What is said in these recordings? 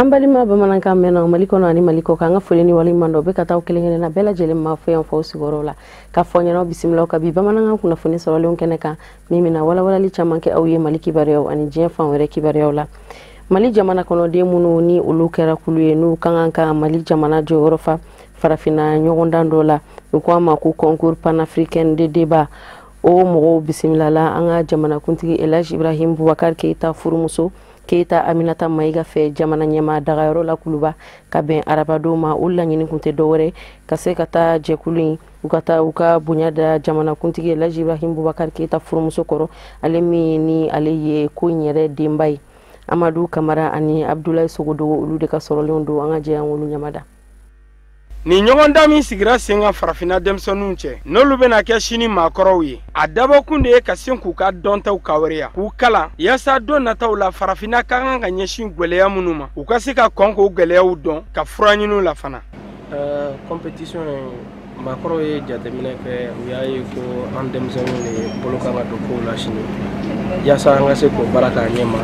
An balima bamanankan mɛnna Mali kɔnɔ ani Mali kɔ kan, an ka foli ni waleɲuman dɔn bɛ ka taa kelen kelenna bɛɛ lajɛlen ma fɔ yan fɔ sigiyɔrɔ la, ka fɔ ɲɛna bisimilaw ka bi bamanankan kunnafoni sɔrɔlenw kɛnɛ kan, min bɛna walawalali caman kɛ aw ye Mali kibaruyaw ani diɲɛ fan wɛrɛ kibaruyaw la. Mali jamana kɔnɔden minnu ni olu kɛra kulu ye, n'u ka kan ka Mali jamana jɔyɔrɔ fa farafinna ɲɔgɔndan dɔ la, u ko a ma ko Concours panafricain de débat, o mɔgɔw bisimilala an ka jamanakuntigi Elhaji Ibrahim Boubacar Keita furumuso Keita Aminata Mayiga fɛ jamana ɲɛmaa dagayɔrɔ la Kuluba, ka bɛn arabadon ma. O laɲini kun tɛ dɔwɛrɛ ka se ka taa jɛkulu in, u ka taa u ka bonya da jamanakuntigi Elhaji Ibrahim Boubacar Keita furumuso kɔrɔ, ale min ni ale ye ko in yɛrɛ denba ye. Amadu Kamara ani Abdoulaye Sogodogo, olu de ka sɔrɔlenw don. An ka jɛ an k'olu ɲamada. Nin ɲɔgɔndan min sigira sen kan farafinna denmisɛnninw cɛ, n'olu bɛna kɛ sini maakɔrɔw ye, a dabɔkun de ye ka se k'u ka dɔntaw kawariya, k'u kalan, yaasa don nataw la farafinna ka kan ka ɲɛsin gwɛlɛya minnu ma, u ka se ka kɔn k'o gwɛlɛyaw dɔn ka fura ɲini la fana. Compétition in, maakɔrɔw ye jateminɛ kɛ, u y'a ye ko an denmisɛnninw de bolo kan ka don kow la sini, yaasa an ka se k'o baara k'a ɲɛ ma.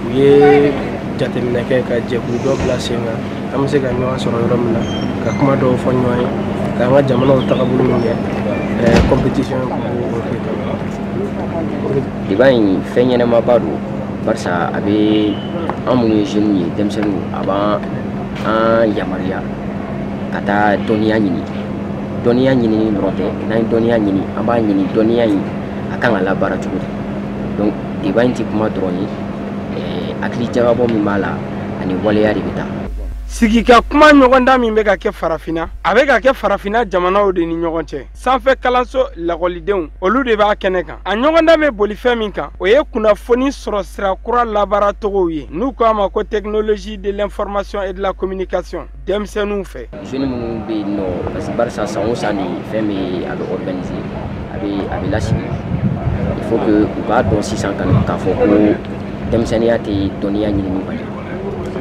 U ye jateminɛ kɛ ka jɛkulu dɔ bila sen kan, an bɛ se ka ɲɔgɔn sɔrɔ yɔrɔ min na ka kuma dɔw fɔ ɲɔgɔn ye, k'an ka jamanaw tagabolo min kɛ. Compétition kun b'o de kama. Débat in, fɛn ɲɛnɛmaba don, barisa a bɛ an minnu ye jeunes ye, denmisɛnninw, a b'an an yamaruya ka taa dɔnniya ɲini. Dɔnniya ɲinini dɔrɔn tɛ, n'an ye dɔnniya ɲini, an b'a ɲini dɔnniya in a kan ka labaara cogo di. Donc débat in tɛ kuma dɔrɔn ye, hakili jagabɔ min b'a la ani waleya de bɛ taa. Sigi ka kuma ɲɔgɔndan min bɛ ka kɛ farafinna, a bɛ ka kɛ farafinna jamanaw de ni ɲɔgɔn cɛ. Sanfɛ kalanso lakɔlidenw, olu de b'a kɛnɛ kan. A ɲɔgɔndan bɛ boli fɛn min kan, o ye kunnafoni sɔrɔ sira kura labaaracogow ye, n'u ko a ma ko technologie de l'information et de la communication, denmisɛnninw fɛ. Jeunes minnu bɛ yen nɔ, parce que barisa san o san nin fɛn bɛ, a bɛ organiser, a bɛ lasigi, il faut que u k'a dɔn sisan k'a fɔ ko denmisɛnninya tɛ dɔnniya ɲinini bali.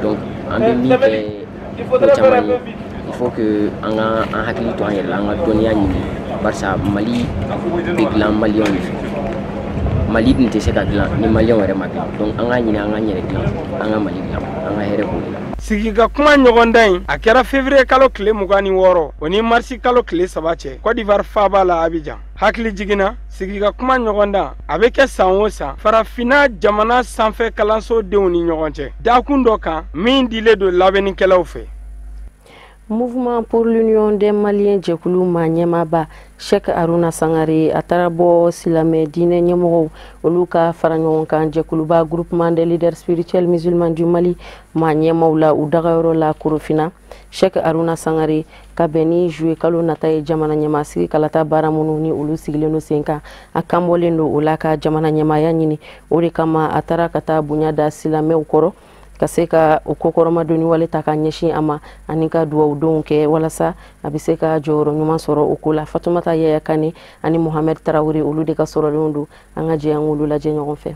Donc an bɛ min kɛ ko caman ye, il faut que an ka an hakili to an yɛrɛ la, an ka dɔnniya ɲini, barisa Mali bɛ dilan maliyɛnw de fɛ. Mali dun tɛ se ka dilan ni maliyɛnw yɛrɛ ma dilan. Donc an k'a ɲini an k'an yɛrɛ dilan, an ka Mali dilan, an ka hɛrɛ b'o de la. Sigi ka kuma ɲɔgɔndan in, a kɛra février kalo tile 26, o ni marisi kalo tile 3 cɛ, Côte d'Ivoire faaba la Abidjan. Hakili jiginna, sigi ka kuma ɲɔgɔndan a bɛ kɛ san o san farafinna jamana sanfɛ kalanso denw ni ɲɔgɔn cɛ, dakun dɔ kan min dilen don labɛnnikɛlaw fɛ. Mouvement pour l'Union des Maliens jɛkulu ma ɲɛmaaba Cheikh Haruna Sangare, a taara bɔ silamɛ diinɛ ɲɛmɔgɔw olu ka fara ɲɔgɔn kan jɛkuluba Groupement des leaders spirituels musulmans du Mali ma ɲɛmaw la u dagayɔrɔ la Korofina. Cheikh Haruna Sangare, ka bɛn ni juillet kalo nata ye, jamana ɲɛmasigi kalata baara minnu ni olu sigilen don sen kan, a kanbɔlen don o la ka jamana ɲɛmaya ɲini. O de kama a taara ka taa bonya da silamɛw kɔrɔ, ka se ka o kokɔrɔma doni wale ta ka ɲɛsin a ma, ani ka duwawudenw kɛ walasa a bɛ se ka jɔyɔrɔ ɲuman sɔrɔ o ko la. Fatumata Yaya Kane ani Mohamed Tarawele, olu de ka sɔrɔlenw don. An ka jɛ an k'olu lajɛ ɲɔgɔn fɛ.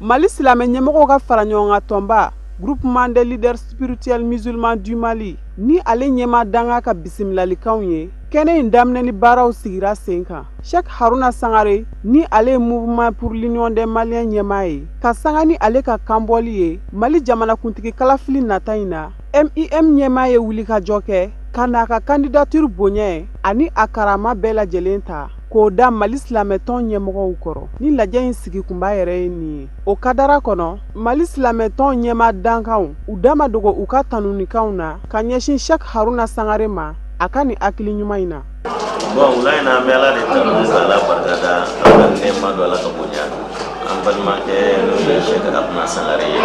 Mali silamɛ ɲɛmɔgɔw ka fara ɲɔgɔn kan tɔnba Groupement des leaders spirituels musulmans du Mali ni ale ɲɛma danga ka bisimilalikanw ye, kɛnɛ in daminɛli baaraw sigira sen kan. Cheikh Haruna Sangare ni ale ye Mouvement pour l'Union des Maliens ɲɛmaa ye, ka sanga ni ale ka kanbɔli ye Mali jamanakuntigi kalafili nata in na, MUM ɲɛmaa ye wulikajɔ kɛ ka n'a ka candidature bonya ani a karama bɛɛ lajɛlen ta k'o da Mali silamɛtɔn ɲɛmɔgɔw kɔrɔ. Ni lajɛ in sigi kunba yɛrɛ ye nin ye, o kadara kɔnɔ, Mali silamɛtɔn ɲɛma dankanw u da ma dogo u ka tanunikanw na ka ɲɛsin Cheikh Haruna Sangare ma a ka nin hakili ɲuman in na. Bon, wula in na, an bɛ Ala de tanu ka Ala barikada, Ala ka nɛɛma don, Ala ka bonya don an balimakɛ n'o ye Cheikh Haruna Sangare ye.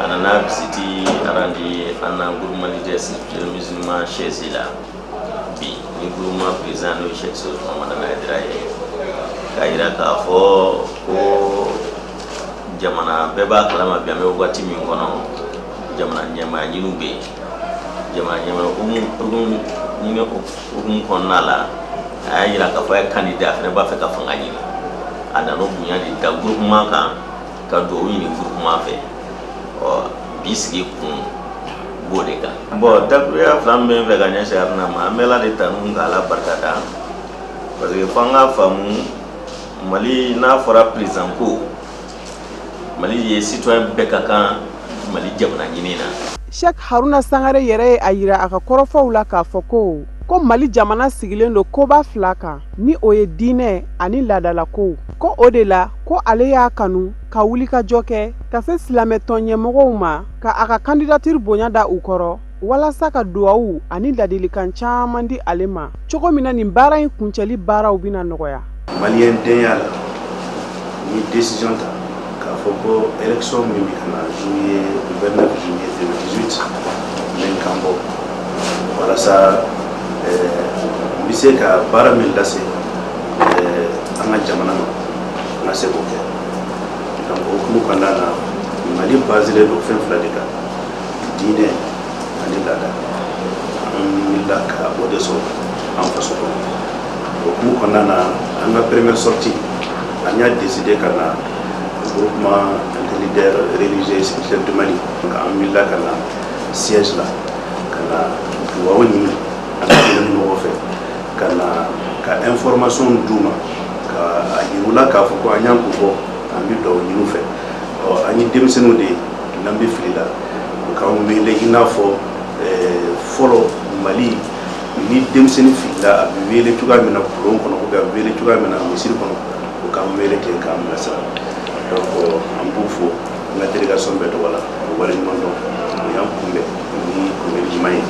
A nana visite rendu an na Groupement leaders musulman chaise la bi ni groupement président n'o ye Cheikh Seydou Mahamadu Hayidara ye, k'a yira k'a fɔ ko jamana bɛɛ b'a kalama bi, an bɛ waati min kɔnɔ, jamana ɲɛmaaya ɲiniw bɛ yen. Jamana ɲɛmaaya hukumu ɲini hukumu kɔnɔna la, a y'a yira k'a fɔ a ye candidat, a fana b'a fɛ ka fanga ɲini. A nana o bonya de da groupement kan ka duwawu ɲini groupement fɛ. Ɔ bi sigi kun b'o de kan. Bon, dakuruya fila min bɛ n fɛ ka ɲɛsin Haruna ma, an bɛ Ala de tanu k'Ala barika da, parce que f'an k'a faamu, Mali n'a fɔra président ko, Mali ye citoyen bɛɛ ka kan Mali jamana ɲini na. Cheikh Haruna Sangare yɛrɛ ye a yira a ka kɔrɔfɔw la k'a fɔ ko Mali jamana sigilen don koba fila kan, ni o ye diinɛ ani laadalakow. Ko o de la ko ale y'a kanu ka wuli ka jɔ kɛ ka se silamɛtɔn ɲɛmɔgɔw ma, ka a ka candidature bonya da u kɔrɔ walasa ka duwawu ani ladilikan caman di ale ma, cogo min na nin baara in kuncɛli baaraw bɛna nɔgɔya. Maliyɛn denya la, ni décision ta k'a fɔ ko élection min bɛ ka na juillet, 29 juillet 2018, n bɛ n kan bɔ walasa n bɛ se ka baara min lase an ka jamana ma, n ka se k'o kɛ. Donc o hukumu kɔnɔna na, Mali baselen don fɛn fila de kan, diinɛ ani laada. An wulila ka o de sɔrɔ an faso kɔnɔ. O hukumu kɔnɔna na, an ka première sortie, an y'a décidé ka na groupement des leaders religieux et spirituels du Mali. Donc an wulila ka na siège la, ka na duwawu ɲini an ka diinɛ mɔgɔw fɛ, ka na ka information d'u ma, ka a yir'u la k'a fɔ ko an y'an kun bɔ, an bɛ duwawu ɲini u fɛ. Ɔ, an ye denmisɛnninw de ye, n'an bɛ fili la, u k'an wele. I n'a fɔ fɔlɔ Mali, ni denmisɛnnin filila, a bɛ wele cogoya min na bulon kɔnɔ, ou bien a bɛ wele cogoya min na misiri kɔnɔ, u k'an wele ten k'an bilasira. Donc an b'u fo n ka délégation bɛɛ tɔgɔ la, u waleɲuman dɔn, u y'an kunbɛn ni kunbɛnni ɲuman ye.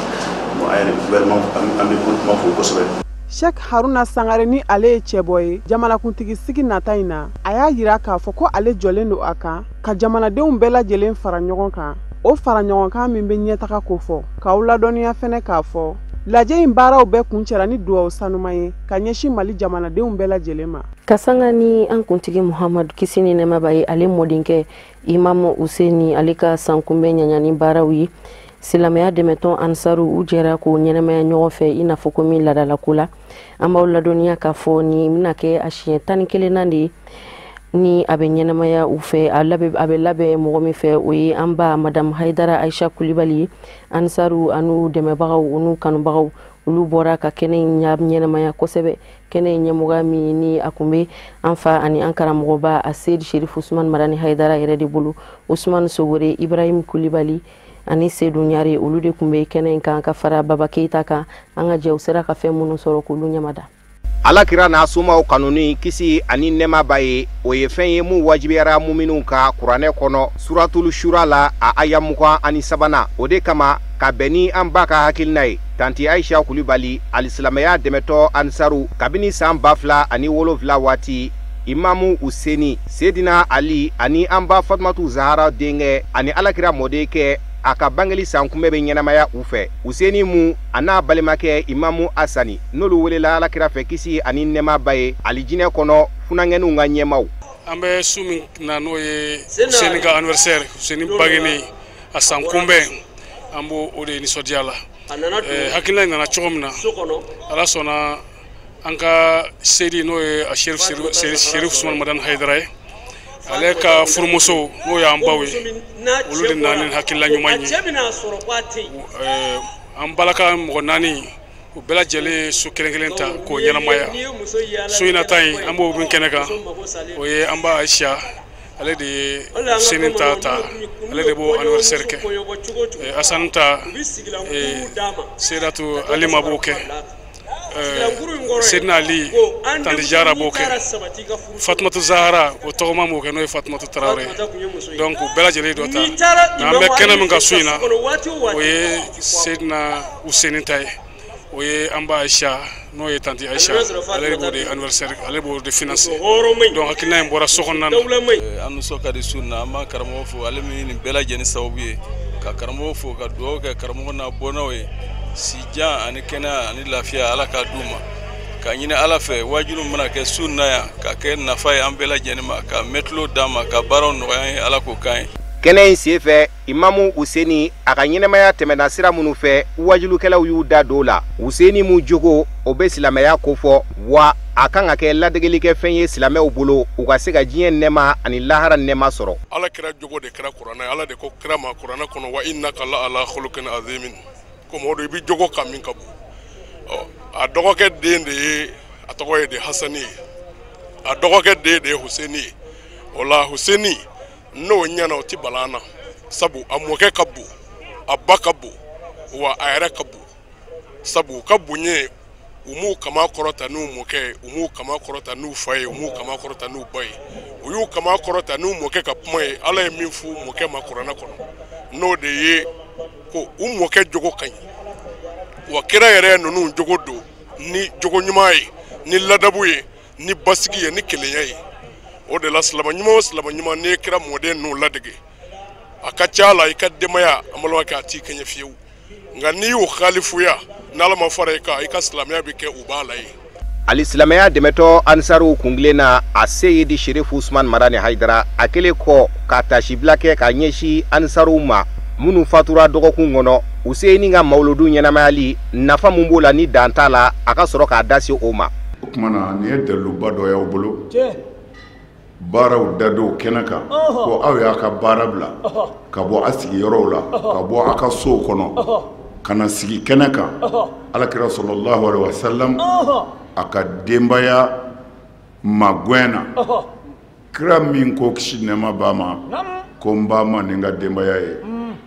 Bon, an yɛrɛ gouvernement, an bɛ groupement fo kosɛbɛ. Cheikh Haruna Sangare, ni ale ye cɛbɔ ye jamanakuntigi sigi nata in na, a y'a yira k'a fɔ ko ale jɔlen don a kan ka jamanadenw bɛɛ lajɛlen fara ɲɔgɔn kan, o fara ɲɔgɔn kan min bɛ ɲɛtaga ko fɔ. K'aw ladɔnniya fɛnɛ k'a fɔ lajɛ in baaraw bɛɛ kuncɛra ni duwawu sanuman ye ka ɲɛsin Mali jamanadenw bɛɛ lajɛlen ma. Ka sanga ni an kuntigi Muhamadu, kisi ni nɛɛma b'a ye, ale mɔdenkɛ Imamu Useni, ale ka sankunbɛn ɲaɲani baaraw ye, silamɛya dɛmɛtɔn Ansaru u jɛra k'o ɲɛnamaya ɲɔgɔn fɛ i n'a fɔ ko min laadalako la. An b'aw ladɔnniya k'a fɔ nin bɛna kɛ a siɲɛ 11nan de ye ni a bɛ ɲɛnamaya u fɛ. A bɛ labɛn mɔgɔ min fɛ, o ye an ba Madamu Hayidara Ayisa Kulibali ye. Ansaru an'u dɛmɛbagaw, u n'u kanubagaw, olu bɔra ka kɛnɛ in ɲɛnamaya kosɛbɛ. Kɛnɛ in ɲɛmɔgɔya min ni a kun bɛ an fa ani an karamɔgɔba a Seyidi Sherif Usman Madani Hayidara yɛrɛ de bolo, Usman Sogore, Ibrahim Kulibali ani Seydou Ɲare, olu de tun bɛ kɛnɛ in kan ka fara Baba Keyita kan. An ka jɛ, u sera ka fɛn minnu sɔrɔ k'olu ɲɛmada. Alakira n'a somaw kanuni, kisi ani nɛɛma b'a ye, o ye fɛn ye mun wajibiyara muminw ka kuranɛ kɔnɔ, Suratul Shura la, a aya 23nan. O de kama, ka bɛn ni an ba ka hakilina ye, Tanti Ayisa Kulibali, alisilamɛya dɛmɛtɔ Ansaru, kabini san 2007 waati, Imamu Useni, Sedina Ali ani an ba Fatumatu Zahara denkɛ ani Alakira mɔden kɛ, a ka bangeli san kunbɛ bɛ ɲɛnamaya u fɛ. Useni mu a n'a balimakɛ Imamu Asani, n'olu welela Alakira fɛ, kisi ani nɛɛma ba ye, alijinɛ kɔnɔ funankɛninw ka ɲɛmaw. An bɛ su min na, n'o ye Useni ka anniversaire, Useni bangeni a san kunbɛn, an b'o o de nisɔndiya la. Hakilina in nana cogo min na, Ala sɔnna, an ka seyidi, n'o ye a Sherif Usman Madani Hayidara ye, ale ka furumuso, n'o y'an baw ye, olu de nana ni hakilila ɲuman ye. An balaka mɔgɔ naani, u bɛɛ lajɛlen ye so kelen kelen ta k'o ɲɛnamaya. So in na ta in, an b'o min kɛnɛ kan, o ye an ba Ayisa, ale de ye Useni ta ta, ale de b'o anniversaire kɛ. Asani ta, Seydatu Alima b'o kɛ, Sedina Ali, Tanti Jara b'o kɛ, Fatumatu Zahara o tɔgɔma b'o kɛ, n'o ye Fatumatu Tarawele. Donc u bɛɛ lajɛlen dɔ ta. Nka an bɛ kɛnɛ min kan su in na, o ye Sedina Useni ta ye, o ye an ba Ayisa, n'o ye Tanti Ayisa, ale de b'o de anniversaire, ale b'o de financer. Donc hakilina in bɔra so kɔnɔna na. An nisɔn ka di su in na. An b'an karamɔgɔ fo, ale min ye nin bɛɛ lajɛlen sababu ye, ka karamɔgɔ fo, ka dugawu kɛ karamɔgɔ n'a bɔnnaw ye, si jan ani kɛnɛya ani lafiya, Ala k'a d'u ma, ka ɲini Ala fɛ wajibi mana kɛ su in na yan ka kɛ nafa ye an bɛɛ lajɛlen ma, ka mɛtulo d'an ma, ka baaraw nɔgɔya an ye, Ala k'o k'an ye. Kɛnɛ in senfɛ, Imamu Useni a ka ɲɛnamaya tɛmɛna sira minnu fɛ, wajulukɛlaw y'u da don o la. Useni mu jogo, o bɛ silamɛya kofɔ wa a kan ka kɛ ladegelikɛ fɛn ye silamɛw bolo, u ka se ka diɲɛ nɛɛma ani lahara nɛɛma sɔrɔ. Ala kira jogo de kɛra kuranɛ. Ala de ko kira ma kuranɛ kɔnɔ: wa innaka la ala khuluqin azimin, ko mɔgɔ dɔ i bɛ jogo kan min ka bon. Ɔ, a dɔgɔkɛ den de ye, a tɔgɔ ye de Hasani ye, a dɔgɔkɛ den de ye Huseni ye. O la, Huseni n'o ɲɛna, o ti bala an na, sabu a mɔkɛ ka bon. a ba ka bon, wa a yɛrɛ ka bon. Sabu u ka bonya, u m'u kama kɔrɔta n'u mɔkɛ ye, u m'u kama kɔrɔta n'u fa ye, u m'u kama kɔrɔta n'u ba ye, u y'u kama kɔrɔta n'u mɔkɛ ka kuma ye. Ala ye min f'u mɔkɛ ma kuranɛ kɔnɔ, n'o de ye ko u mɔkɛ jogo ka ɲi, wa kira yɛrɛ ninnu jogo don ni jogo ɲuman ye, ni ladabu ye, ni basigi ye, ni kelenya ye. O de la silamɛ ɲuman o silamɛ ɲuman, n'i ye kira mɔden ninnu ladege, a ka ca la i ka denbaya, an balimakɛ, a t'i kɛɲɛ fiyewu. Nka n'i y'o khalifuya, n'Ala ma fara i kan, i ka silamɛya bɛ kɛ u b'a la ye. Ali silamɛya dɛmɛtɔ ansaruw kungilen na a Seyidi Sherifu Usman Madani Hayidara, a kɛlen kɔ ka tasibila kɛ ka ɲɛsin ansaruw ma minnu fatura dɔgɔkun kɔnɔ, Useyini ka mawuludu ɲɛnamayali nafa mun b'o la ni dan t'a la, a ka sɔrɔ k'a da se o ma. O tuma na nin ye daliluba dɔ y'aw bolo, baaraw dadon kɛnɛ kan, ko aw y'a ka baara bila ka bɔ a sigiyɔrɔw la, ka bɔ a ka sow kɔnɔ ka na sigi kɛnɛ kan. Alakira sallallahu alaihi wasallam a ka denbaya magɛn na, kira min ko kisi nɛɛma b'a ma, ko n b'a ma ni n ka denbaya ye,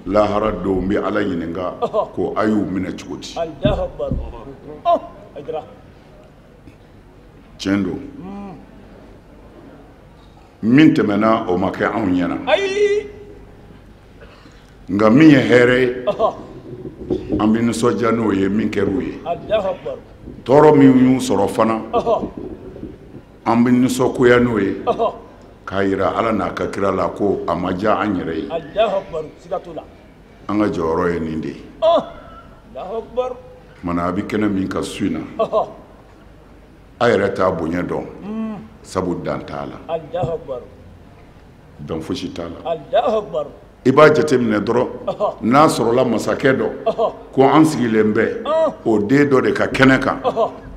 lahara don n bɛ Ala ɲininka ko a y'u minɛ cogo di. Tiɲɛ don, min tɛmɛna o ma kɛ anw ɲɛna, nka min ye hɛrɛ ye, an bɛ nisɔndiya n'o ye min kɛr'u ye. Tɔɔrɔ min y'u sɔrɔ fana, an bɛ nisɔngoya n'o ye, k'a yira Ala n'a ka kira la ko a ma diya an yɛrɛ ye. An ka jɔyɔrɔ ye nin de ye. Kumana a bɛ kɛnɛ min kan su in na, a yɛrɛ t'a bonya dɔn, sabu dan t'a la, dan fosi t'a la. I b'a jateminɛ dɔrɔn, n'a sɔrɔla masakɛ dɔ ko an sigilen bɛ o den dɔ de ka kɛnɛ kan,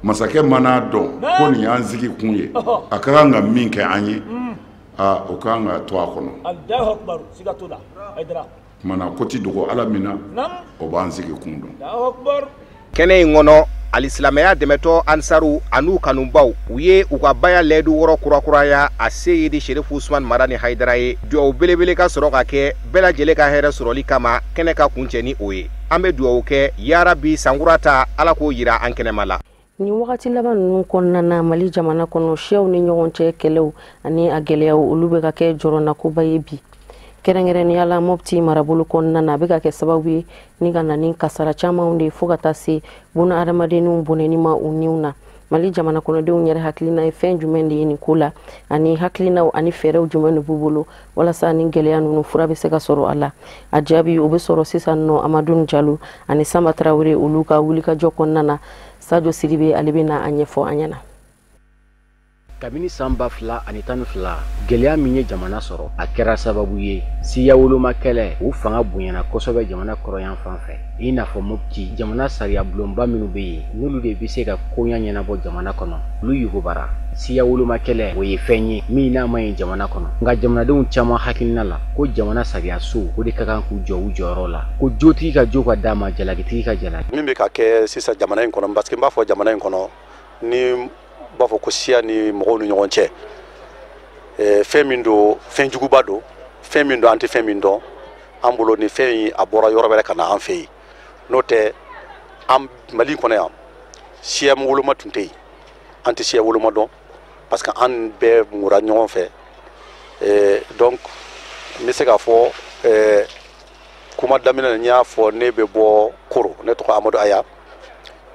masakɛ man'a dɔn ko nin y'an sigi kun ye, a ka kan ka min kɛ an ye, aa, o ka kan ka to a kɔnɔ. Kumana ko ti dogo Ala min na, o b'an sigi kun dɔn. Kɛnɛ in kɔnɔ, ali silamɛya dɛmɛtɔ ansaru an'u kanubaw, u ye u ka baya lɛdu wɔrɔ kurakuraya a Seyidi Sherifu Usman Madani Hayidara ye. Duwawu belebele ka sɔrɔ ka kɛ bɛɛ lajɛlen ka hɛrɛ sɔrɔli kama kɛnɛ ka kuncɛ ni o ye. An bɛ duwawu kɛ yarabi sankura ta, Ala k'o yira an kɛnɛma la. Nin wagati laban ninnu kɔnɔna na, Mali jamana kɔnɔ, siyaw ni ɲɔgɔn cɛ kɛlɛw ani a gɛlɛyaw, olu bɛ ka kɛ jɔrɔnakoba ye bi. Kɛrɛnkɛrɛnnenya la Mopti marabolo kɔnɔna na, a bɛ ka kɛ sababu ye ni ka na ni kasara camanw de ye, fo ka taa se buna hadamadenninw bɔnɛni ma u niw na. Mali jamana kɔnɔdenw yɛrɛ hakilina ye fɛn jumɛn de ye nin ko la, ani hakilinaw ani fɛɛrɛw jumɛn de b'u bolo walasa ni gɛlɛya ninnu fura bɛ se ka sɔrɔ a la? A jaabi o bɛ sɔrɔ sisan nɔ Amadu Jalo ani Samba Tarawele olu ka wulikajɔ kɔnɔna na. Sadio Sidibe ale bɛ na a ɲɛfɔ an ɲɛna. Kabini san 2012, gɛlɛya min ye jamana sɔrɔ, a kɛra sababu ye siya woloma kɛlɛ o fanga bonyana kosɛbɛ jamana kɔrɔyan fan fɛ, i n'a fɔ Mopti. Jamana sariya bulonba minnu bɛ yen, n'olu de bɛ se ka koɲa ɲɛnabɔ jamana kɔnɔ, olu yugubara. Siya woloma kɛlɛ o ye fɛn ye min n'a ma ɲi jamana kɔnɔ, nka jamanadenw caman hakilina la ko jamana sariya so o de ka kan k'u jɔ u jɔyɔrɔ la, ko jotigi ka jo ka d'a ma, jalakitigi ka jalaki. Min bɛ ka kɛ sisan jamana in kɔnɔ, parce que n b'a fɔ jamana in kɔnɔ ni b'a fɔ ko siya ni mɔgɔw ni ɲɔgɔn cɛ, fɛn min don, fɛn juguba don, fɛn min don, an tɛ fɛn min dɔn an bolo, ni fɛn in a bɔra yɔrɔ wɛrɛ ka na an fɛ yen. N'o tɛ, an Mali kɔnɔ yan, siya woloma tun tɛ yen, an tɛ siya woloma dɔn, parce que an bɛɛ mura ɲɔgɔn fɛ. Donc n bɛ se k'a fɔ kuma daminɛ na, n y'a fɔ ne bɛ bɔ Koro, ne tɔgɔ Amadu Aya,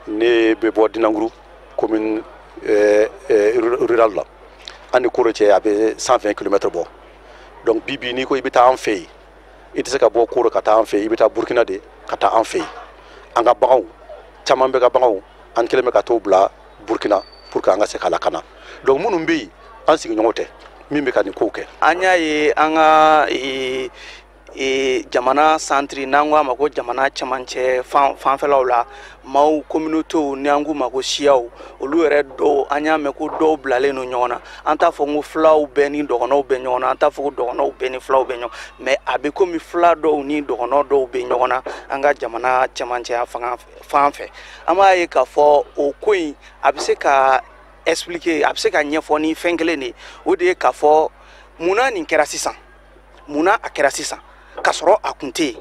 ne bɛ bɔ Dinankuru commune rural la. An ni Koro cɛ a bɛ 120 km bɔ. Donc bi bi n'i ko i bɛ taa an fɛ yen, i tɛ se ka bɔ Koro ka taa an fɛ yen, i bɛ taa Burukina de ka taa an fɛ yen. An ka baganw caman bɛ ka baganw an kɛlen bɛ ka t'o bila Burukina pour que an ka se k'a lakana. Donc minnu bɛ yen, an sigiɲɔgɔnw tɛ min bɛ ka nin kow kɛ. An y'a ye an ka jamana santiri, n'an ko a ma ko jamana cɛmancɛ fanfɛlaw la, maaw communautéw, ni an k'u ma ko siyaw, olu yɛrɛ dɔw an y'a mɛn ko dɔw bilalen don ɲɔgɔn na. An t'a fɔ ko filaw bɛɛ ni dɔgɔnɔw bɛ ɲɔgɔn na, an t'a fɔ ko dɔgɔnɔw bɛɛ ni filaw bɛ ɲɔgɔn, mais a bɛ komi fila dɔw ni dɔgɔnɔ dɔw bɛ ɲɔgɔn na an ka jamana cɛmancɛya fanga fan fɛ. An b'a ye k'a fɔ o ko in a bɛ se ka expliquer, a bɛ se ka ɲɛfɔ ni fɛn kelen de ye, o de ye k'a fɔ munna nin kɛra sisan, munna a kɛra sisan k'a sɔrɔ a kun tɛ yen.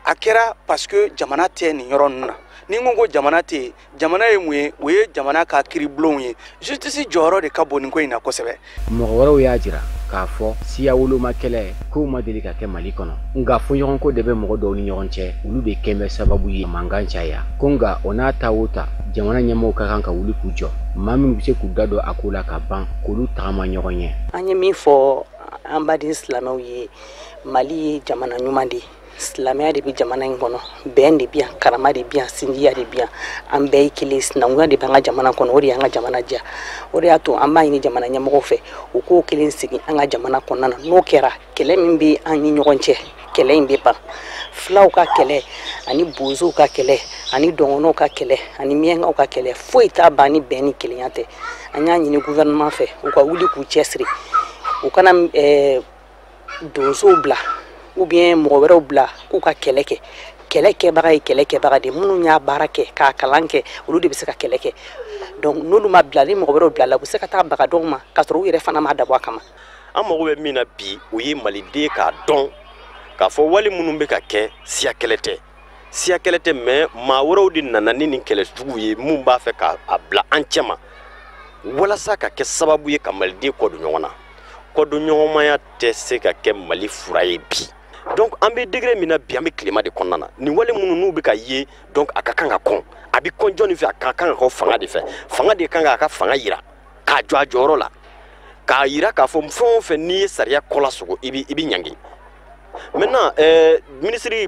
A kɛra parce que jamana tɛ nin yɔrɔ ninnu na. Ni n ko jamana tɛ yen, jamana ye mun ye? O ye jamana ka kiiribulonw ye. Justice jɔyɔrɔ de ka bon nin ko in na kosɛbɛ. Mɔgɔ wɛrɛw y'a jira k'a fɔ siya woloma kɛlɛ kow ma deli ka kɛ Mali kɔnɔ, nka fɔɲɔgɔnko de bɛ mɔgɔ dɔw ni ɲɔgɔn cɛ, olu de kɛn bɛ sababu ye mankan caya ko. Nka o n'a ta o ta, jamana ɲɛmɔgɔw ka kan ka wuli k'u jɔ, maa minnu bɛ se k'u da don a ko la ka ban k'olu tagama ɲɔgɔn ɲɛ. An ye min fɔ an baden silamɛw ye, Mali ye jamana ɲuman de ye. Silamɛya de bɛ jamana in kɔnɔ, bɛn de bɛ yan, karama de bɛ yan, sinjiya de bɛ yan, an bɛɛ ye kelen. Sinankunya de b'an ka jamana kɔnɔ, o de y'an ka jamana diya. O de y'a to an b'a ɲini jamana ɲɛmɔgɔw fɛ, u k'o kelen sigi an ka jamana kɔnɔna na. N'o kɛra, kɛlɛ min bɛ an ni ɲɔgɔn cɛ, kɛlɛ in bɛ ban. Filaw ka kɛlɛ ani bozow ka kɛlɛ ani dɔgɔnɔw ka kɛlɛ ani miyankaw ka kɛlɛ, foyi t'a ban ni bɛn ni kelenya tɛ. An y'a ɲini gouvernement fɛ, u ka wuli k'u cɛsiri, u kana donsow bila ou bien mɔgɔ wɛrɛw bila k'u ka kɛlɛ kɛ. Kɛlɛ kɛbaga ye kɛlɛ kɛbaga de, minnu y'a baara kɛ k'a kalan kɛ, olu de bɛ se ka kɛlɛ kɛ. Donc n'olu ma bila, ni mɔgɔ wɛrɛw bila la, u bɛ se ka taa baga dɔw ma k'a sɔrɔ u yɛrɛ fana m'a dabɔ a kama. An mago bɛ min na bi, o ye maliden k'a dɔn k'a fɔ wale minnu bɛ ka kɛ, siya kɛlɛ tɛ, siya kɛlɛ tɛ, mais maa wɛrɛw de nana ni nin kɛlɛ jugu ye, mun b'a fɛ k'a bila an cɛma walasa ka kɛ sababu ye ka maliden kɔ don ɲɔgɔn na. Kɔdon ɲɔgɔnmaya tɛ se ka kɛ Mali fura ye bi. Donc an bɛ degré min na bi, an bɛ tilema de kɔnɔna na. Nin wale minnu n'u bɛ ka ye, donc a ka kan ka kɔn. A bɛ kɔn jɔnni fɛ? A ka kan ka kɔn fanga de fɛ. Fanga de kan k'a ka fanga yira, k'a jɔ a jɔyɔrɔ la, k'a yira k'a fɔ fɛn o fɛn n'i ye sariya kɔlasogo, i bɛ ɲangi. Maintenant,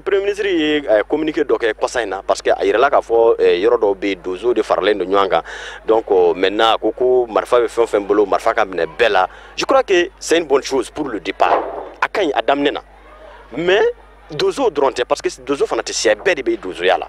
premier ministre ye communiqué dɔ kɛ kɔsa in na, parce que a yirala k'a fɔ yɔrɔ dɔw bɛ yen, donsow de faralen don ɲɔgɔn kan. Donc maintenant a ko ko marifa bɛ fɛn o fɛn bolo, marifa ka minɛ bɛɛ la. Je crois que c'est une bonne chose pour le départ, a ka ɲi a daminɛ na, mais donsow dɔrɔn tɛ, parce que donso fana tɛ siya, bɛɛ de bɛ donsoya la.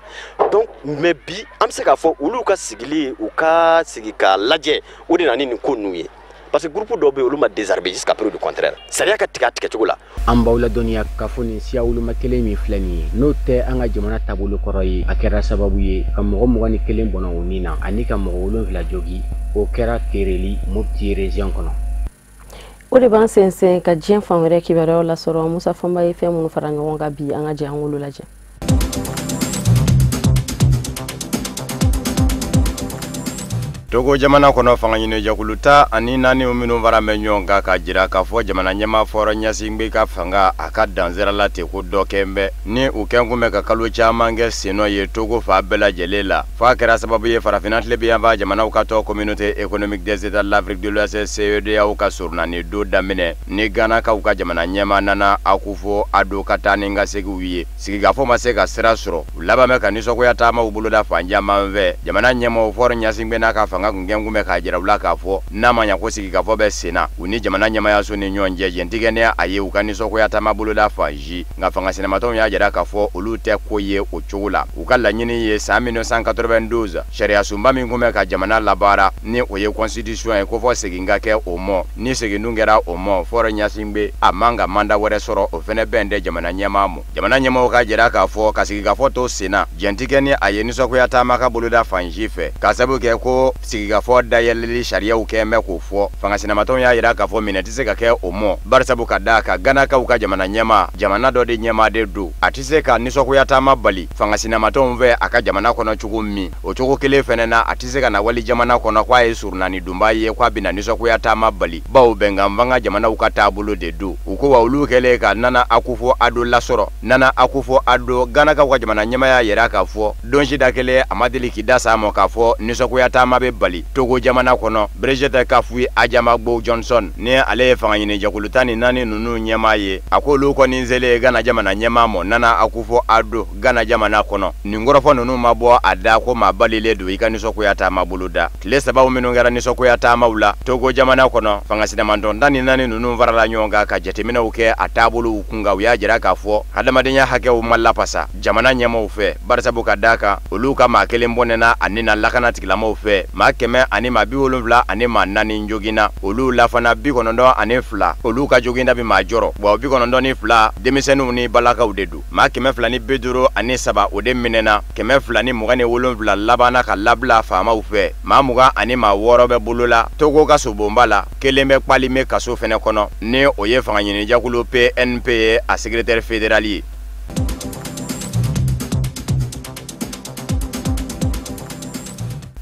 Donc mais bi an bɛ se k'a fɔ olu ka sigili, u ka sigi k'a lajɛ, o de nana ni nin ko ninnu ye, parce que groupe dɔw bɛ yen, olu ma désarmer jusqu'à preuve du contraire. Sariya ka tigɛ a tigɛcogo la. An b'aw ladɔnniya k'a fɔ nin siya woloma kelen min filɛ nin ye, n'o tɛ an ka jamana taabolo kɔrɔ ye, a kɛra sababu ye ka mɔgɔ 21 bɔnɔ o nin na ani ka mɔgɔ 7 jogi. O kɛra Tereli, Mopti région kɔnɔ. O de b'an sɛnsɛn ka diɲɛ fan wɛrɛ kibaruyaw lasɔrɔ. Musa Fɔnba ye fɛn minnu fara ɲɔgɔn kan bi, an ka jɛ an k'olu lajɛ. Togo jamana kɔnɔ, fanga ɲinijɛkulu 14 minnu fara bɛ ɲɔgɔn kan k'a jira k'a fɔ jamana ɲɛmaa Faure Gnassingbé ka fanga a ka dansira la ten, ko dɔ kɛn bɛ ni u kɛn kun bɛ ka kalo caman kɛ sennɔ ye Togo fan bɛɛ lajɛlen la, f'a kɛra sababu ye farafinna tilebinyanfan jamanaw ka tɔn Communauté économique des États de l'Afrique de l'Ouest CEDEAO ka surunani don daminɛ ni Ganakaw ka jamana ɲɛmaa Nana Akufo-Addo ka taa ni ka seginw ye. Sigikafɔ ma se ka sira sɔrɔ, u laban bɛ ka nisɔngoya taamaw boloda fan caman fɛ. Jamana ɲɛmaaw Faure Gnassingbé n'a ka fanga kun kɛn kun bɛ k'a jira u la k'a fɔ n'a ma ɲa ko sigikafɔ bɛ sen na u ni jamana ɲɛmayaso ni ɲɔgɔn cɛ, jɛntigɛ ni a ye u ka nisɔngoya taama boloda fan si. Nka fanga sinamatɔnw y'a jira k'a fɔ olu tɛ ko ye o cogo la. U ka laɲini ye san 1992 sariya sunba min kun bɛ ka jamana labaara, ni o ye constitution ye, ko fɔ segin ka kɛ o mɔ. Ni segin dun kɛra o mɔ, Faure Gnassingbé a man ka mandat wɛrɛ sɔrɔ, o fɛnɛ bɛn tɛ jamana ɲɛmaa mɔ. Jamana ɲɛmaaw ka jira k'a fɔ ka sigikafɔ to sen na, jɛntigɛ ni a ye nisɔngoya taama ka boloda fan si fɛ, k'a sababu kɛ ko sigikafɔ dayɛlɛli sariyaw kɛn bɛ k'o fɔ. Fanga sinamatɔnw y'a jira k'a fɔ minɛ tɛ se ka kɛ o mɔ, barisabu ka d'a kan Ganakaw ka jamana ɲɛmaa, jamana dɔ de ɲɛmaa de don, a tɛ se ka nisɔngoya taama bali fanga sinamatɔnw fɛ a ka jamana kɔnɔ cogo min. O cogo kelen fɛnɛ na, a tɛ se ka na wali jamana kɔnɔ k'a ye surunani donba ye k'a bɛna nisɔngoya taama bali, bawo bɛnkan fanga jamanaw ka taabolo de don. U ko wa olu kɛlen ka Nana Akufo-Addo lasɔrɔ, Nana Akufo-Addo Ganakaw ka jamana ɲɛmaa y'a jira k'a fɔ don si da kelen a ma deli k'i da s'a ma k'a fɔ nisɔngoya taama bɛ bali Togo jamana kɔnɔ. Brigitte Kafui Adjamagbo Johnson, ni ale ye fanga ɲinijɛkulu 14 ninnu ɲɛmaa ye, a ko olu kɔni selen Gana jamana ɲɛmaa mɔ Nana Akufo-Addo Gana jamana kɔnɔ, nin kɔrɔfɔ ninnu ma bɔ a da ko maa balilen don i ka nisɔngoya taama boloda. Tile 3 minnu kɛra nisɔngoya taamaw la Togo jamana kɔnɔ, fanga sinamatɔn 14 ninnu farala ɲɔgɔn kan ka jateminɛw kɛ a taabolow kun kan. U y'a jira k'a fɔ hadamadenya hakɛw ma lapasa jamana ɲɛmaaw fɛ, barisabu ka d'a kan olu ka maa kelen bɔnɛna a ni na lakana tigilamaaw fɛ, maa 174 joginna, olu la fana 92 olu ka joginda bɛ maa jɔrɔ, wa 92 denmisɛnninw ni balakaw de don. Maa 253 o de minɛna, 227 labanna ka labila faamaw fɛ, maa 26 bɛ bolo la Togo ka sobonba la, kelen bɛ Kpalime kaso fɛnɛ kɔnɔ, ni o ye fanga ɲinijɛkulu PNP ye, a secrétaire fédéral ye.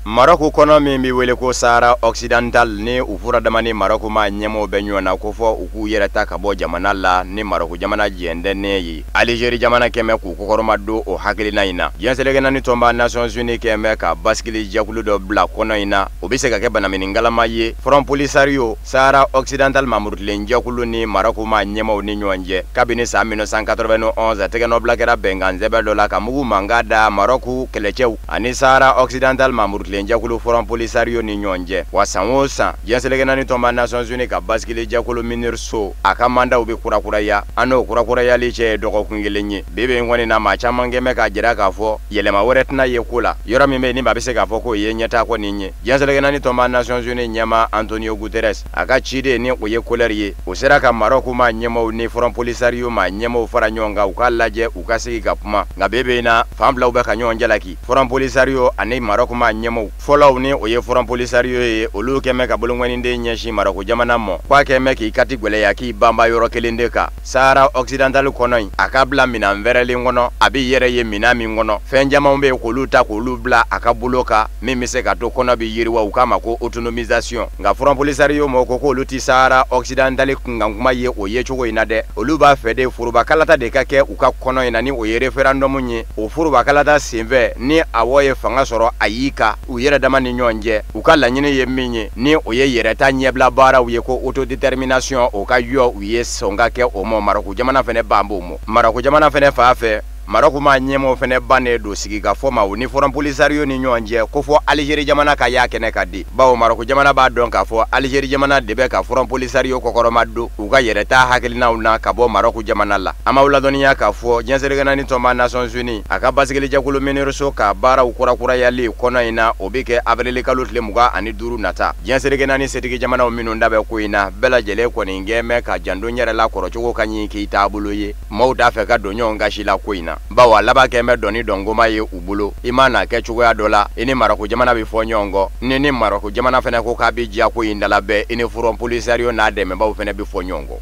Maroc kɔnɔ min bɛ wele ko Sahara Occidental ni u fura dama ni Maroc maa ɲɛmɔgɔw bɛ ɲɔgɔn na ko fɔ u k'u yɛrɛ ta ka bɔ jamana la ni Maroc jamana jɛn tɛ ne ye. Algérie jamana kɛmɛ k'u kɔkɔrɔma don o hakilina in na. Diɲɛ seleke naani tɔnba Nations Unies kɛmɛ ka basigili jɛkulu dɔ bila kɔnɔ in na, o bɛ se ka kɛ banaminikalama ye Front Polisario Sahara Occidental mamurutilen jɛkulu ni Maroc maa ɲɛmɔgɔw ni ɲɔgɔn cɛ. Kabini san 1991 tɛgɛnɔbila kɛra bɛnkan sɛbɛn dɔ la ka mugu mankan da Maroc kɛlɛcɛw ani Sahara Occidental mamurutilen jɛkulu Front Polisario ni ɲɔgɔn cɛ. Wa san o san diɲɛ seleke naani tɔnba Nations Unies ka basigili jɛkulu MINURSO a ka mandaw bɛ kurakuraya. An n'o kurakurayali cɛ ye dɔgɔkun kelen ye. Bi bi in kɔni na, maa caman kɛn bɛ k'a jira k'a fɔ yɛlɛma wɛrɛ tɛna ye ko la yɔrɔ min bɛ yen ni maa bɛ se k'a fɔ k'o ye ɲɛtaa kɔni ye. Diɲɛ seleke naani tɔnba Nations Unies ɲɛmaa Antonio Guterres a ka ciden ni o ye Kohler ye, o sera ka Maroc maa ɲɛmaaw ni Front Polisario maa ɲɛmaaw fara ɲɔgɔn kan u k'a lajɛ u ka sigi ka kuma. Nka bi bi in na, fan filaw bɛ ka ɲɔgɔn jalaki. Front Polisario ani Maroc maa ɲɛmaaw fɔlɔw ni o ye Front Polisario ye, olu kɛn bɛ ka bolonkɔniden ɲɛsin Maroc jamana ma k'a kɛn bɛ k'i kati gwɛlɛya k'i banba yɔrɔ kelen de kan Sahara Occidental kɔnɔ yen, a ka bila minɛn fɛrɛlen kɔnɔ, a bɛ yɛrɛ ye minɛn min kɔnɔ. Fɛn caman bɛ yen k'olu ta k'olu bila a ka bolo kan min bɛ se ka to kɔnɔ bɛ yiriwa, u k'a ma ko autonomisation. Nka Front Polisario mɔgɔw ko k'olu ti Sahara Occidental kunkankuma ye o ye cogo in na dɛ. Olu b'a fɛ de forobakalata de ka kɛ u ka kɔnɔ in na ni o ye référendum ye. O forobakalata senfɛ, ni awɔ ye fanga sɔrɔ a y'i kan u yɛrɛ dama ni ɲɔgɔn cɛ, u ka laɲini ye min ye ni o ye yɛrɛta ɲɛbila baaraw ye ko autodétermination, o ka yɔ u ye sɔn ka kɛ o ma. Maroc jamana fɛnɛ ban b'o ma. Maroc jamana fɛnɛ fan fɛ, Maroc maa ɲɛmaaw fɛnɛ bannen don sigikafɔ ma u ni Front Polisario ni ɲɔgɔn cɛ ko fɔ Algérie jamana ka y'a kɛnɛ ka di, bawo Maroc jamana b'a dɔn k'a fɔ Algérie jamana de bɛ ka Front Polisario kɔkɔrɔma don u ka yɛrɛta hakilinaw na ka bɔ Maroc jamana la. An b'aw ladɔnniya k'a fɔ diɲɛ seleke naani tɔnba Nations Unies a ka basigili jɛkulu MINURSO ka baaraw kurakurayali kɔnɔ in na, o bɛ kɛ avril kalo tile 25 nata. Diɲɛ seleke naani setigi jamanaw minnu da bɛ ko in na, bɛɛ lajɛlen kɔni kɛn bɛ ka janto n yɛrɛ la kɔrɔcogo ka ɲi k'i taabolo ye. Maaw t'a fɛ ka don ɲɔgɔn gasi la ko in na, bawo a laban kɛn bɛ dɔnni dɔnkoma ye u bolo. I mana kɛ cogoya dɔ la, i ni Maroc jamana bɛ fɔ ɲɔgɔn kɔ, ni Maroc jamana fɛnɛ ko k'a bɛ diya ko in dala bɛɛ, i ni Front Polisario n'a dɛmɛbaaw fɛnɛ bɛ fɔ ɲɔgɔn kɔ.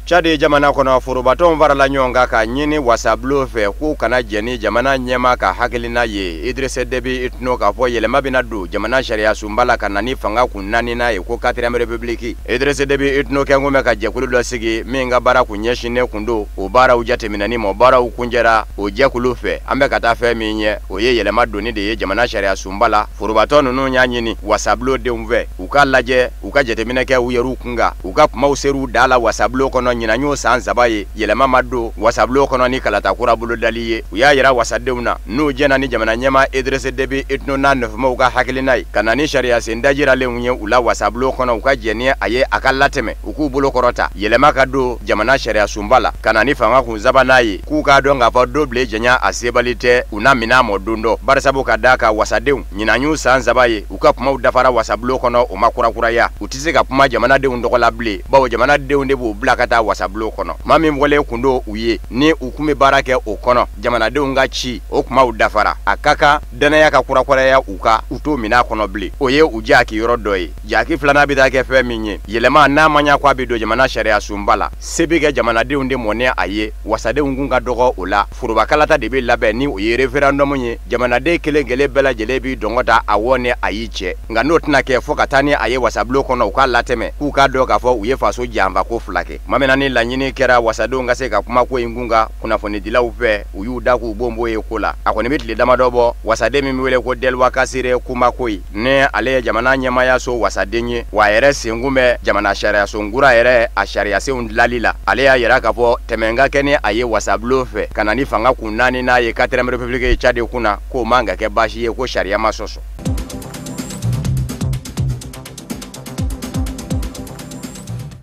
Tchad jamana kɔnɔ, forobatɔnw farala ɲɔgɔn kan ka ɲini wasabulon fɛ k'u kana jɛn ni jamana ɲɛmaa ka hakilina ye Idriss Déby Itno k'a fɔ yɛlɛma bɛna don jamana sariya sunba la ka na ni fanga kun naaninan ye ko 4e république. Idriss Déby Itno kɛn bɛ ka jɛkulu dɔ sigi min ka baara kun ɲɛsinnen kun don o baaraw jateminɛni ma. Baaraw kuncɛra o jɛkulu fɛ. An bɛ ka taa fɛn min ɲɛ, o ye yɛlɛma donni de ye jamana sariya sunba la. Forobatɔn ninnu y'a ɲini wasabulon denw fɛ u k'a lajɛ, u ka jateminɛ kɛ u yɛrɛw kun kan, u ka kumaw ser'u da la wasabulon kɔnɔ. Ɲinan y'o san 3 ye yɛlɛma ma don wasabulon kɔnɔ ni kalata kura bolodali ye. U y'a yira wasadenw na n'u jɛnna ni jamana ɲɛmaa Idriss Déby Itno n'a nɔfɛmaaw ka hakilina ye ka na ni sariya sen dajiralenw ye u la wasabulon kɔnɔ, u ka jɛn ni a ye a ka latɛmɛ, u k'u bolo kɔrɔta yɛlɛma ka don jamana sariya sunba la ka na ni fanga kun sabanan ye, k'u k'a dɔn k'a fɔ don bilen janya a sebali tɛ u na minɛ mɔ don dɔ. Barisabu ka d'a kan wasadenw ɲinan y'u san 3 ye u ka kumaw dafara wasabulon kɔnɔ, o ma kurakuraya. U tɛ se ka kuma jamanadenw tɔgɔ la bilen, bawo jamanadenw de b'u bila ka taa wasabulon kɔnɔ. Maa min wale kun don u ye ni u kun bɛ baara kɛ o kɔnɔ, jamanadenw ka ci o kumaw dafara. A ka kan danaya ka kurakuraya u ka u t'o minɛ a kɔnɔ bilen. O ye u jaki yɔrɔ dɔ ye. Jaki filanan bɛ taa kɛ fɛn min ye, yɛlɛma n'a ma ɲɛ k'a bɛ don jamana sariya sunba la, se bɛ kɛ jamanadenw de mɔnɛ a ye, wasadenw kun ka dɔgɔ o la. Forobakalata de bɛ labɛn ni o ye référendum ye, jamanaden kelen kelen bɛɛ lajɛlen b'i dɔngɔ ta awɔ ni ayi cɛ. Nka n'o tɛna kɛ fo ka taa ni a ye wasabulon kɔnɔ u k'a latɛmɛ, k'u k'a dɔn k'a fɔ u ye faso janfa ko fila kɛ. Tuma min na ni laɲini kɛra wasadenw ka se ka kuma ko in kun kan kunnafonidilaw fɛ, u y'u da k'u bonbon ye ko la. A kɔni bɛ tile damadɔ bɔ, wasaden min bɛ wele ko Delwa Kasire Kumakoyi, ni ale ye jamana ɲɛmaayaso wasaden ye, wa a yɛrɛ senkun bɛ jamana sariyasun kura yɛrɛ a sariyasenw dilali la. Ale y'a yira k'a fɔ tɛmɛ ka kɛ ni a ye wasabulon fɛ ka na ni fanga kun naaninan ye 4e république ye Tchad kunna, k'o man ka kɛ baasi ye, ko sariya ma sɔsɔ.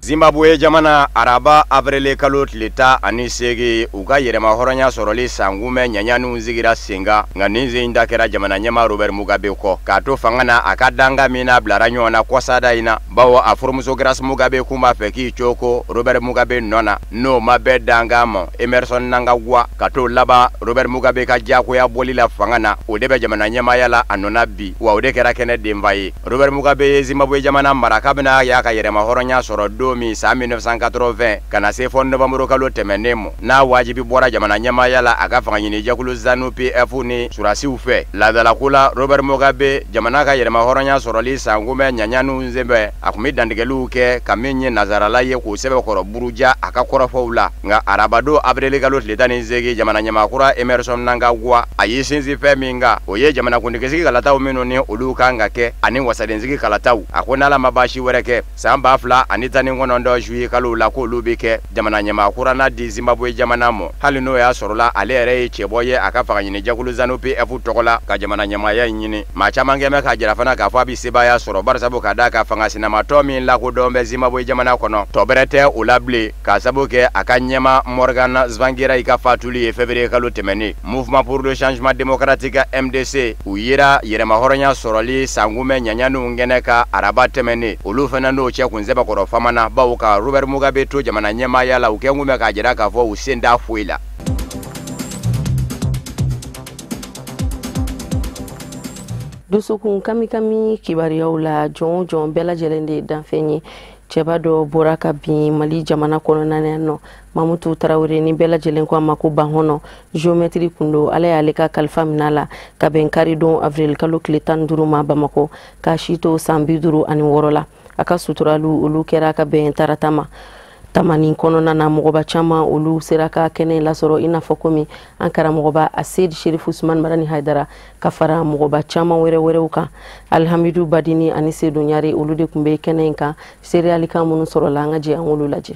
Zimbabwe jamana araba avril kalo tile 18 u ka yɛrɛma hɔrɔnya sɔrɔli sankunbɛn ɲaɲaniw sigira sen kan, nka nin sen in da kɛra jamana ɲɛmaa Robert Mugabe kɔ k'a to fanga na a ka danga min n'a bilara ɲɔgɔn na kɔsada in na, bawo a furumuso Grace Mugabe kun b'a fɛ k'i coko Robert Mugabe nɔ na, n'o ma bɛn dankan ma Emerson Mnangagwa ka t'o laban Robert Mugabe ka diyagoya bɔli la fanga na, o de bɛ jamana ɲɛmaaya la a nɔ na bi, wa o de kɛra kɛnɛ denfa ye. Robert Mugabe ye Zimbabwe jamana mara kabini a y'a ka yɛrɛma hɔrɔnya sɔrɔ don don min san 1980 ka na se fɔ novembre kalo tɛmɛnen ma, n'a wajibi bɔra jamana ɲɛmaaya la a ka fanga ɲini jɛkulu ZANU PF ni surasiw fɛ. Laadalako la, Robert Mugabe jamana ka yɛrɛma hɔrɔnya sɔrɔli sankunbɛn ɲaɲaniw senfɛ, a tun bɛ dantigɛliw kɛ ka min ye nazarala ye k'o sɛbɛkɔrɔ buruja a ka kɔrɔfɔw la. Nka arabadon avril kalo tile 18, jamana ɲɛmaa kura Emerson Mnangagwa a y'i sinsin fɛn min kan, o ye jamanakuntigisigi kalataw minnu ni olu kan ka kɛ ani wasadensigi kalataw. A ko n'Ala ma baasi wɛrɛ kɛ, san 2019 juillet kalo la, k'olu bɛ kɛ jamana ɲɛmaa kura na di Zimbabwe jamana ma, hali n'o y'a sɔrɔla ale yɛrɛ ye cɛbɔ ye a ka fanga ɲini jɛkulu ZANU PF tɔgɔ la ka jamana ɲɛmaaya in ɲini. Maa caman kɛn bɛ k'a jira fana k'a fɔ a bɛ sebaaya sɔrɔ, barisabu ka d'a ka fanga sinamatɔ min lakodɔn bɛ Zimbabwe jamana kɔnɔ, tɔ bɛrɛ tɛ o la bilen k'a sababu kɛ a ka ɲɛma Morgan Tsvangirai ka fatuli ye février kalo tɛmɛnen. Mouvement pour le changement démocratique MDC, u yera yɛrɛmahɔrɔnya sɔrɔli sankunbɛn ɲaɲaniw kɛnɛ ka araba tɛmɛnen, olu fana n'o cɛ kun sɛbɛkɔrɔ famana, bawo ka Robert Mugabe to jamana ɲɛmaaya la, u kɛn kun bɛ k'a jira k'a fɔ u sen t'a foyi la. Dusukun kamikami kibaruyaw la, jɔn o jɔn bɛɛ lajɛlen de ye danfɛn ye. Cɛba dɔ bɔra ka bin Mali jamana kɔnɔna na yan nɔ, Mamutu Tarawele, ni bɛɛ lajɛlen ko a ma ko Bahɔnɔ, géomètre kun don. Ala y'ale ka kalifa minɛ a la ka bɛn karidon avril kalo tile 15 ma Bamakɔ, k'a si to san 56 la. A ka suturaliw olu kɛra ka bɛn tarata ma. Tamani kɔnɔna na, mɔgɔba caman olu sera ka kɛnɛ lasɔrɔ, i n'a fɔ komi an karamɔgɔba Asedi Sherifu Usman Madani Haidara ka fara mɔgɔba caman wɛrɛ wɛrɛw kan. Alhamidu Badini ani Seydou Ɲare, olu de tun bɛ kɛnɛ in kan. Seereyalikan minnu sɔrɔla, an ka jɛ an k'olu lajɛ.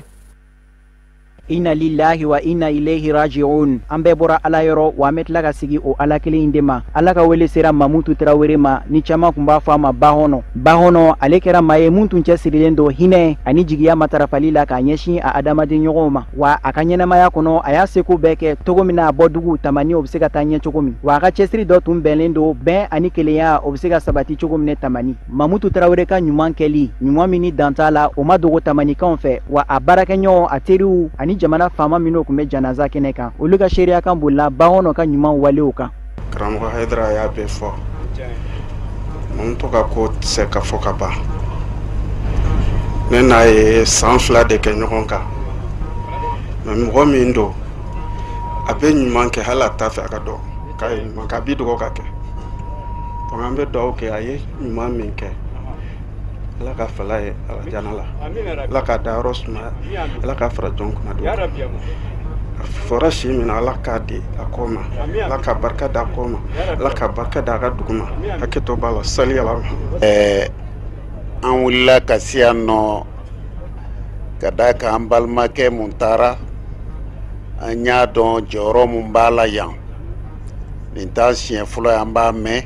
Inna lillahi wa inna ilayhi raji'un. An bɛɛ bɔra Ala yɔrɔ, wa an bɛ tila ka sigi o Ala kelen in de ma. Ala ka wele sera Mamutu Tarawele ma, ni caman tun b'a fɔ a ma Bahɔnɔ. Bahɔnɔ ale kɛra maa ye mun tun cɛsirilen don hinɛ ani jigiya matarafali la k'a ɲɛsin a adamaden ɲɔgɔnw ma. Wa a ka ɲɛnamaya kɔnɔ, a y'a seko bɛɛ kɛ cogo min na a bɔ dugu Tamani o bɛ se ka taa ɲɛ cogo min. Wa a ka cɛsiri dɔ tun bɛnnen don bɛn ani kelenya o bɛ se ka sabati cogo min na Tamani. Mamutu Tarawele ka ɲuman kɛli, ɲuman min ni dan t'a la, o ma dogo Tamanikaw fɛ. Wa a baarakɛɲɔgɔn, a teriw ani jamana faama minnu tun bɛ janaza kɛnɛ kan, olu ka seereyakan bolila Bahɔnɔ ka ɲuman walew kan. Karamɔgɔ Hayidara y'a bɛɛ fɔ, Mamutu ka ko tɛ se ka fɔ ka ban. Ne n'a ye san 2 de kɛ ɲɔgɔn kan, mɛ mɔgɔ min don, a bɛ ɲuman kɛ hali a t'a fɛ a ka dɔn k'a ye ɲuman kɛ, a b'i dogo ka kɛ. Donc an bɛ dugawu kɛ a ye ɲuman min kɛ, Ala ka fala ye alajana la, Ala k'a dayɔrɔ sumaya, Ala k'a fara jɔn kunna don. A fɔra si min na, Ala k'a di a kɔ ma, Ala ka barika d'a kɔ ma, Ala ka barika d'a ka dugu ma. Hakɛto b'a la, sali Ala ma. An wulila ka se yan nɔ ka d'a kan an balimakɛ mun taara, an y'a dɔn jɔyɔrɔ mun b'a la yan. Nin t'a siɲɛ fɔlɔ ye an b'a mɛn.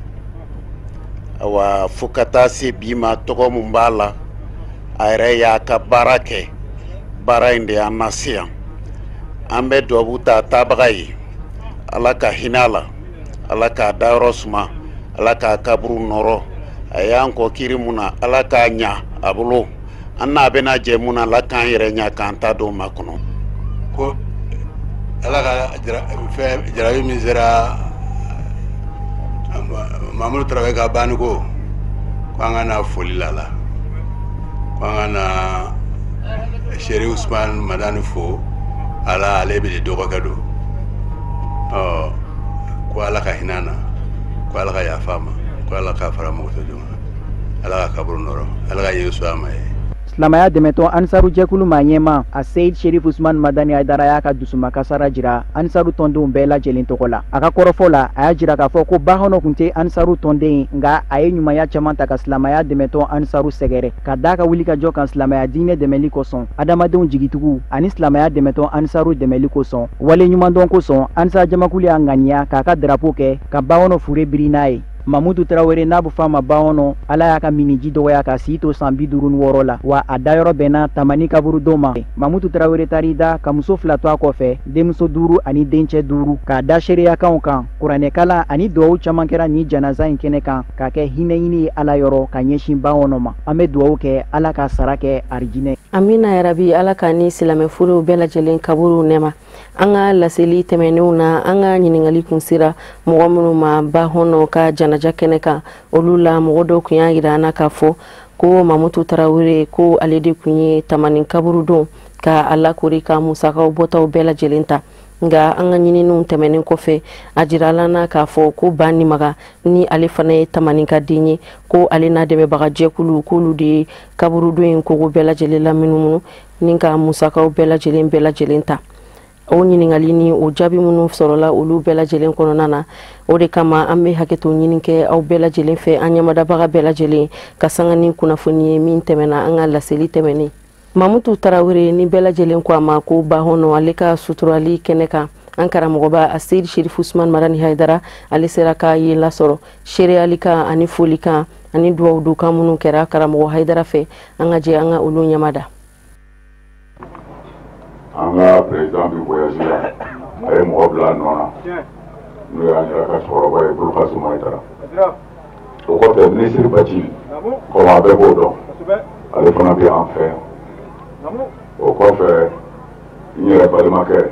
Awa, fo ka taa se bi ma, tɔgɔ mun b'a la, a yɛrɛ y'a ka baara kɛ, baara in de y'an lase yan. An bɛ duwawu ta taabaga ye, Ala ka hinɛ a la, Ala k'a dayɔrɔ suma, Ala k'a kaburu nɔrɔ. A y'an kɔ kiri mun na, Ala k'a ɲa a bolo. An n'a bɛna jɛ mun na, Ala k'an yɛrɛ ɲa k'an ta don ma kɔnɔ. Ko Ala ka fɛn jarabi min sera Mamutu Tarawele ka banni ko an ka na foli la ko an ka na Seri Usman Madani fo, ala ale bɛ de dɔgɔkɛ don. Ɔ ko Ala ka hinɛ na, ko Ala ka yafa ma, ko Ala ka fara mɔgɔ tɔ jɔn, Ala ka kaburu nɔrɔ, Ala ka Yesu a ma ye. Silamɛya dɛmɛtɔn Ansaru jɛkulu maa ɲɛma a Seyid Sherif Usman Madani Hayidara y'a ka dusumakasara jira Ansaru tɔndenw bɛɛ lajɛlen tɔgɔ la. A ka kɔrɔfɔ la, a y'a jira k'a fɔ ko Bahɔnɔ tun tɛ Ansaru tɔnden ye, nka a ye ɲumanya caman ta ka silamɛya dɛmɛtɔn Ansaru sɛgɛrɛ ka d'a ka wulikajɔ kan silamɛya diinɛ dɛmɛli kosɔn, adamadenw jigitigiw ani silamɛya dɛmɛtɔn Ansaru dɛmɛli kosɔn. Wale ɲumandɔn kosɔn, Ansar jamakulu y'a ŋaniya k'a ka drapeau kɛ ka Bahɔnɔ fure biri n'a ye. Mamutu Tarawele n'a bɛ fɔ a ma Bahɔnɔ, Ala y'a ka miniji dɔgɔya ka si to san 56 la, wa a dayɔrɔ bɛnna Tamani kaburudon ma. Mamutu Tarawele taar'i da ka muso 2 to a kɔfɛ, denmuso 5 ani dencɛ 5, k'a da seereyakanw kan. Kuranɛkalan ani duwawu caman kɛra nin janaza in kɛnɛ kan k'a kɛ hinɛ ɲini ye Ala yɔrɔ ka ɲɛsin Bahɔnɔ ma. An bɛ duwawu kɛ Ala ka sara kɛ arijinɛ. Amina yarabi, Ala ka ni silamɛ furuw bɛɛ lajɛlen kaburuw nɛma. An ka laseli tɛmɛnenw na, an ka ɲininkali kun sera mɔgɔ minnu ma Bahɔnɔ ka janaja kɛnɛ kan, olu la mɔgɔ dɔw tun y'a yira an na k'a fɔ Ko Mamutu Tarawele ko ale de kun ye Tamani kaburudon ka a lakori ka musakaw bɔtaw bɛɛ lajɛlen ta. Nka an ka ɲininiw tɛmɛnen kɔfɛ, a jirala na k'a fɔ ko Banimaga ni ale fana ye Tamani ka den ye, ko ale n'a dɛmɛbaga jɛkulu k'olu de ye kaburudon in kogo bɛɛ lajɛlen lamunumunu ni ka musakaw bɛɛ lajɛlen ta. O ɲininkali ni o jaabi minnu sɔrɔla olu bɛɛ lajɛlen kɔnɔna na, o de kama an bɛ hakɛto ɲini kɛ aw bɛɛ lajɛlen fɛ, an ɲɛmadabaga bɛɛ lajɛlen, ka sanga ni kunnafoni ye min tɛmɛna an ka laseli tɛmɛnen. Mamutu Tarawele ni bɛɛ lajɛlen ko a ma ko Bahɔnɔ, ale ka suturali kɛnɛ kan, an karamɔgɔba Aseyid Sherif Usman Madani Hayidara, ale sera ka yen lasɔrɔ. Seereyali kan ani foli kan ani duwawu kan minnu kɛra karamɔgɔ Hayidara fɛ, an ka jɛ an ka olu ɲɛmada. An ka président bi voyage la, a ye mɔgɔ bila a nɔ na, n'o y'an yɛrɛ ka cɛkɔrɔba ye, Bulukasu Mayitara. O kɔfɛ, minisiri Baci, komi a bɛɛ b'o dɔn, ale fana bɛ an fɛ yan. O kɔfɛ, n yɛrɛ balimakɛ,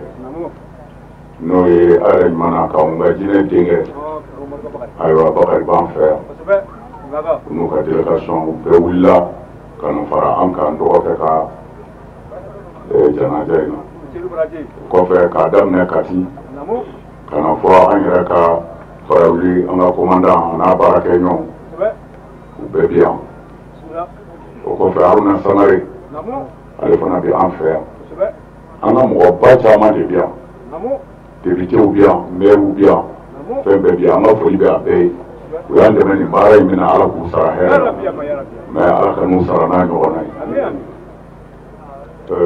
n'o ye a yɛrɛ ɲuman na k'anw ka jinɛ denkɛ, ayiwa, Bakari b'an fɛ yan. U n'u ka délégation, u bɛɛ wulila ka na fara an kan dɔgɔkɛ ka janaja in na. O kɔfɛ, k'a daminɛ Kati ka na fɔ an yɛrɛ ka farawuli, an ka commandant a n'a baarakɛɲɔgɔnw, u bɛɛ bi yan. O kɔfɛ, Haruna Sangare, ale fana bɛ an fɛ yan. An ka mɔgɔba caman de bi yan, députéw bi yan, maires bi yan, fɛn bɛɛ bi yan. An ka foli bɛ a bɛɛ ye. U y'an dɛmɛ nin baara in min na, Ala k'u sara hɛrɛ la, mais Ala ka n'u sara n'a ɲɔgɔnna ye.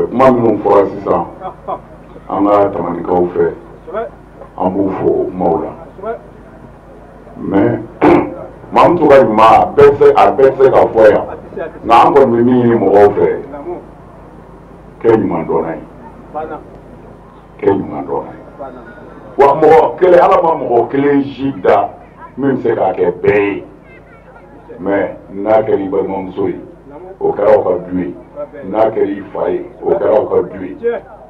Kuma minnu fɔra sisan an ka Tamanikaw fɛ, an b'u fo o kumaw la. Mais Mamutu ka ɲuman, a bɛɛ tɛ se ka fɔ yan, nka an kɔni bɛ min ɲini mɔgɔw fɛ, kɛ ɲuman dɔnna ye, kɛ ɲuman dɔnna ye. Wa mɔgɔ kelen, Ala ma mɔgɔ kelen si da min bɛ se k'a kɛ bɛɛ ye, mais n'a kɛra i balimamuso ye, o kɛra aw ka du ye, n'a kɛra i fa ye, o kɛra aw ka du ye,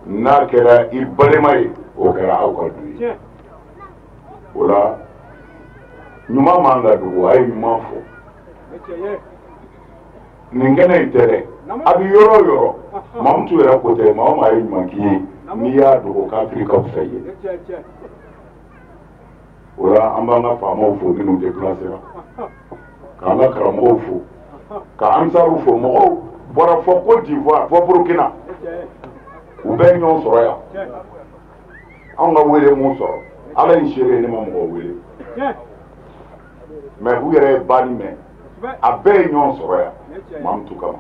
n'a kɛra i balima ye, o kɛra aw ka du ye. O la, ɲuman man ka dogo, a ye ɲuman fɔ. Nin kɛnɛ in tɛ dɛ, a bɛ yɔrɔ o yɔrɔ, Mamutu yɛrɛ ko tɛ, maa o maa ye ɲuman k'i ye, n'i y'a dogo, kafiri ka fisa i ye. O la, an b'an ka faamaw fo minnu déplacé ra, k'an ka karamɔgɔw fo, ka ansaru fo. Mɔgɔw bɔra fɔ Côte d'Ivoire, fɔ Burukina, u bɛɛ ɲɔgɔn sɔrɔ yan. Anw ka wele mun sɔrɔ, Ala ye seere ye, ne ma mɔgɔ wele, mais u yɛrɛ ye banni mɛn, a bɛɛ ye ɲɔgɔn sɔrɔ yan Mamutu kama.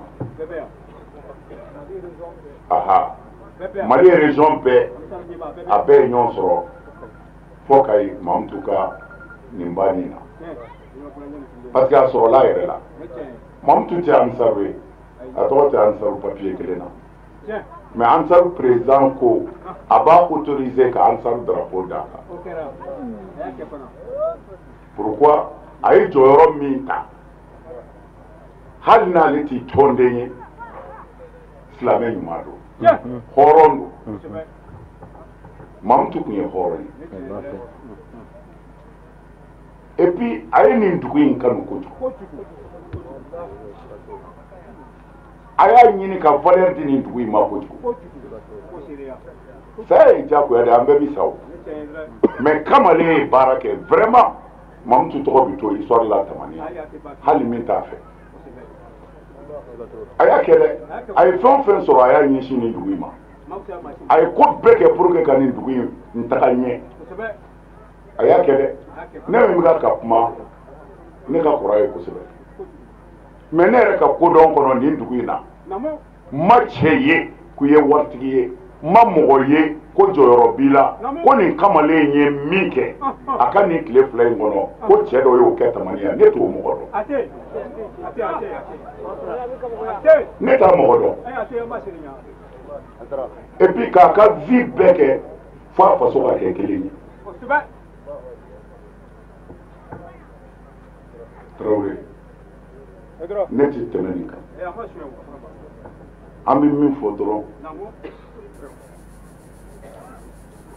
Aha, Mali région bɛɛ, a bɛɛ ye ɲɔgɔn sɔrɔ fɔ ka ye Mamutu ka nin banni na, parce que a sɔrɔla a yɛrɛ la. Mamutu tɛ ansaru ye, a tɔgɔ tɛ ansaru papier kelen na, mais ansaru président ko a b'a autoriser ka ansaru drapeau d'a kan. Pourquoi? A ye jɔyɔrɔ min ta, hali n'ale ti tɔnden ye, silamɛ ɲuman don, hɔrɔn don. Mamutu tun ye hɔrɔn ye, et puis a ye nin dugu in kanu kojugu. A y'a ɲini ka valeur di nin dugu in ma kojugu. Saya ye diyagoya de, an bɛɛ bi sa o, mais kamalen ye baara kɛ vraiment. Mamutu tɔgɔ bi to histoire la Tamani, hali min t'a fɛ, a y'a kɛ dɛ. A ye fɛn o fɛn sɔrɔ, a y'a ɲɛsin nin dugu in ma. A ye ko bɛɛ kɛ pour que ka nin dugu in taga ɲɛ, a y'a kɛ dɛ. Ne min bɛ ka kuma, ne ka kɔrɔ a ye kosɛbɛ, mais ne yɛrɛ ka kodɔn kɔnɔ nin dugu in na, n ma cɛ ye k'u ye waritigi ye, n ma mɔgɔ ye ko jɔyɔrɔ b'i la, ko nin kamalen ye min kɛ a ka nin tile 2 in kɔnɔ, ko cɛ dɔ y'o kɛ Tamani yan, ne t'o mɔgɔ dɔn, ne t'a mɔgɔ dɔn. Et puis k'a ka vie bɛɛ kɛ fo a faso ka kɛ kelen ye. Tarawele, ne ti tɛmɛ nin kan. An bɛ min fɔ dɔrɔn,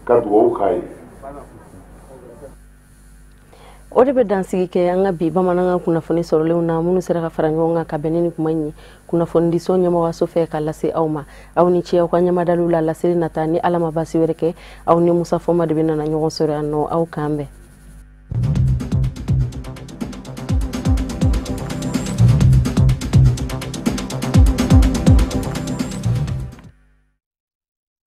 ka dugawu k'a ye. O de bɛ dansigi kɛ an ka bi bamanankan kunnafoni sɔrɔlenw na, minnu sera ka fara ɲɔgɔn kan ka bɛn ni nin kuma in ye kunnafonidiso ɲɛmɔgɔso fɛ ka lase aw ma. Aw ni ce aw ka ɲɛmadaliw la. Laseli nata, ni Ala ma basi wɛrɛ kɛ, aw ni Musa Fɔma de bɛ nana ɲɔgɔn sɔrɔ yan nɔ. Aw k'an bɛn.